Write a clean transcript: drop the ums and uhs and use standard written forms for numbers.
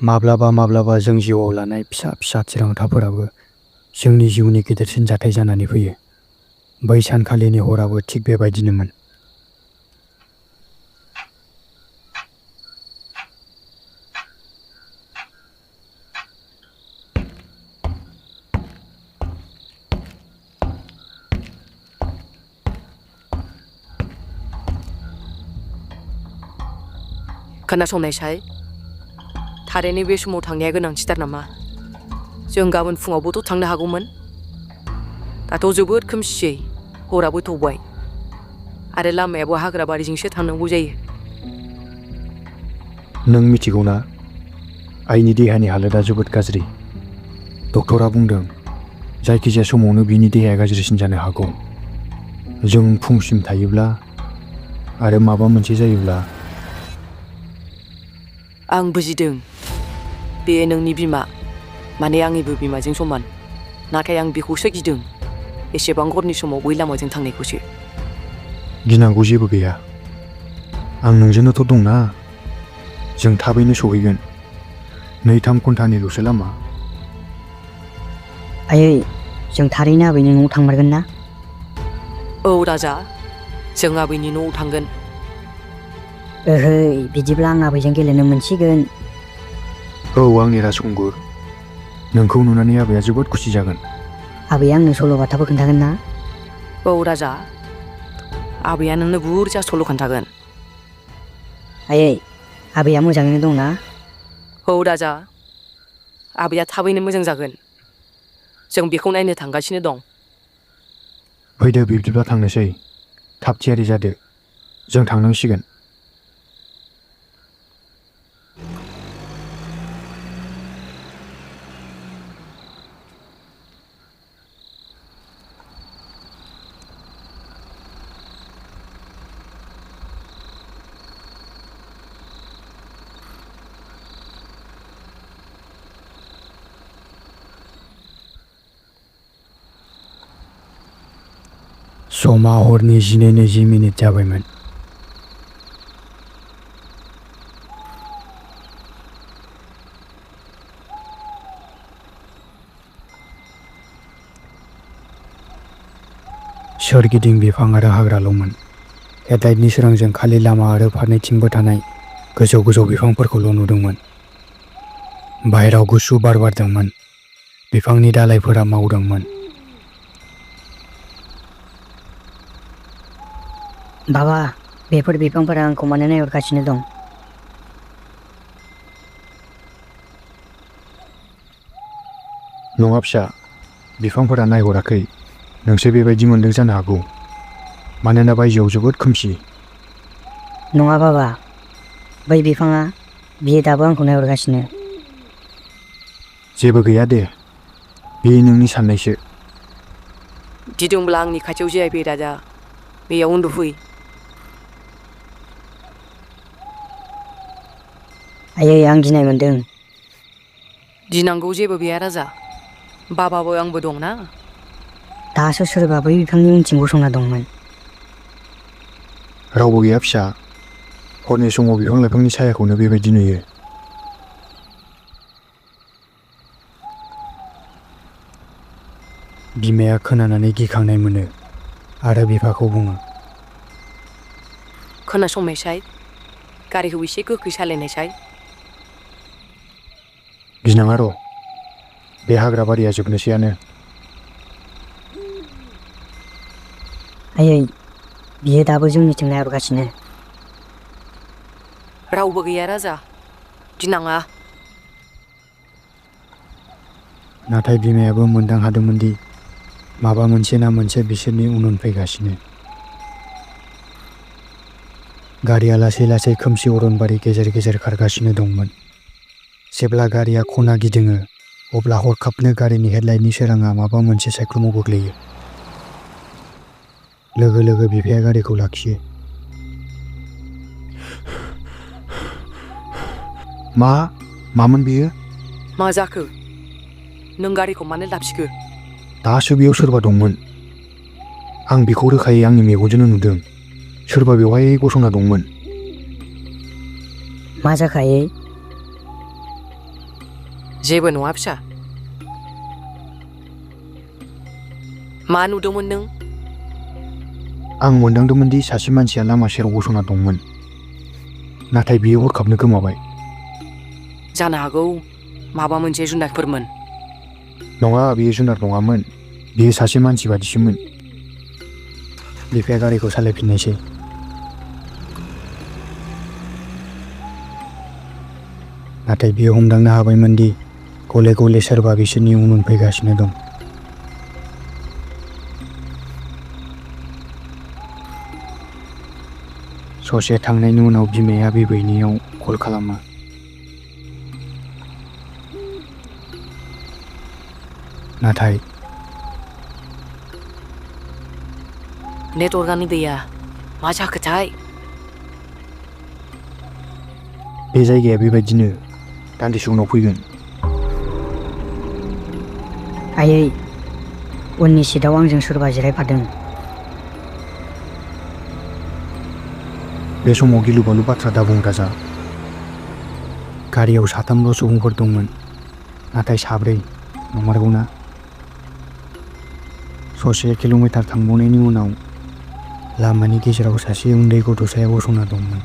माब्लाबा माब्लाबा जों जिउआव लानाय फिसा फिसा थिरांथाफोराबो जोंनि जिउनि गिदिरसिन जाथाय जानानै फैयो। बै सानखालिनि हराबो थिग बेबायदिनोमोन। खोनासंनायसाय, थारैनो बे समाव थांनाया गोनांथिथार नामा? जों गाबोन फुङावबोथ' थांनो हागौमोन। दाथ' जोबोद खोमसिसै, हराबो थौबाय आरो लामायाबो हाग्रा बारिजोंसो थांनांगौ जायो। नों मिथिगौना, आइनि देहानि हालोदा जोबोद गाज्रि। डक्टरा बुंदों जायखिजाया समावनो बिनि देहाया गाज्रिसिन जानो हागौ। जों फुंसिम थायोब्ला आरो माबा मोनसे जायोब्ला। आं बुजिदों। बेयो नोंनि बिमा, माने आंनिबो बिमाजों समान। नाथाय आं बेखौसो गिदों, एसेबां हरनि समाव बै लामाजों थांनायखौसो। गिनांगौ जेबो गैया। आं नोंजोंनोथ' दंना। जों थाबैनो सहैगोन। 2-3 घन्टानिल'सो लामा। आयै, जों थारैनो आबैनि न'आव थांमारगोन ना? औ राजा, जों आबैनि न'आव थांगोन। ओहै, बिदिब्ला आं आबैजों गेलेनो मोनसिगोन। औ आंनि राजखुंगुर, नोंखौ नुनानै आबैया जोबोद खुसि जागोन। आबैया आंनो सल'बाथाबो खोन्थागोन ना? औ राजा, आबैया नोंनो बुरजा सल' खोन्थागोन। आयै, आबैया मोजाङैनो दंना? औ राजा, आबैया थाबैनो मोजां जागोन। जों बेखौ नायनो थांगासिनो दं। फैदो बिब्दिब्ला थांनोसै। थाब थियारि जादो, जों थांनांसिगोन। समा हरनि 12:20 जाबायमोन। सोरगिदिं बिफां आरो हाग्राल'मोन। हेडलाइटनि सोरांजों खालि लामा आरो फारनैथिंबो थानाय गोजौ गोजौ बिफांफोरखौल' नुदोंमोन। बाहेराव गुसु बार बारदोंमोन। बिफांनि दालाइफोरा मावदोंमोन। बाबा, बेफोर बिफांफोरा आंखौ मानो नायहरगासिनो दं? नङा फिसा, बिफांफोरा नायहराखै। नोंसो बेबायदि मोनदों जानो हागौ, मानोना बायजोआव जोबोद खोमसि। नङा बाबा, बै बिफाङा, बियो दाबो आंखौ नायहरगासिनो। जेबो गैया दे, बेयो नोंनि साननायसो। गिदोंब्ला आंनि खाथियाव जिरायफै राजा, बेयाव उन्दुफै। आयै, आं गिनाय मोनदों। गिनांगौ जेबो गैया राजा, बाबाबो आंबो दंना। दासो सोरबा बै बिफांनि उनथिं गसंना दंमोन। रावबो गैया फिसा। हरनि समाव बिफां लाइफांनि सायाखौनो बेबायदि नुयो। बिमाया खोनानानै गिखांनाय मोनो आरो बिफाखौ बुङो। खोनासंनायसाय, गारिखौ एसे गोख्रै सालायनायसाय। गिनाङा र', बे हाग्राबारिया जोबनोसैयानो। आयै, बियो दाबो जोंनिथिं नायहरगासिनो। रावबो गैया राजा, गिनाङा। नाथाय बिमायाबो मोनदां हादोंमोन दि माबा मोनसे ना मोनसे बिसोरनि उन फैगासिनो। गारिया लासै लासै खोमसि अरनबारि गेजेर गेजेर खारगासिनो दंमोन। जेब्ला गारिया खना गिदिङो, अब्ला हरखाबनो गारिनि हेडलाइटनि सोराङा माबा मोनसे सायख्लुमाव गोग्लैयो। लोगो लोगो बिफाया गारिखौ लाखियो। मामोन बेयो? मा जाखो? नों गारिखौ मानो लाखिखो? दासो बेयाव सोरबा दंमोन। आं बेखौ रोखायै आंनि मेगनजोंनो नुदों। सोरबा बेवहाय गसंना दंमोन। मा जाखो आयै? जेबो नङा फिसा मा नुदोंमोन नों आं मोनदांदोंमोन दि सासे मानसिया लामा सेराव गसंना दंमोन नाथाय बियो हरखाबनो गोमाबाय जानो हागौ माबा मोनसे जुनारफोरमोन नङा बियो जुनार नङामोन बियो सासे मानसि बादिसोमोन बिफाया गारिखौ सालायफिननायसै नाथाय बियो हमदांनो हाबायमोन दि गले गले सोरबा बिसोरनि उन उन फैगासिनो दं ससे थांनायनि उनाव बिमाया बिबैनियाव कल खालामो नाथाय नेटवर्कआनो गैया मा जाखोथाय बे जायगाया बेबायदिनो दान्दिसे उनाव फैगोन आयै उननि सिटआव आंजों सोरबा जिरायफादों बे समाव गिलु बालु बाथ्रा दाबुं राजा गारियाव साथामल' सुबुंफोर दंमोन नाथाय साब्रै नंमारगौना ससे किल'मिटार थांबावनायनि उनाव लामानि गेजेराव सासे उन्दै गथ'साया गसंना दंमोन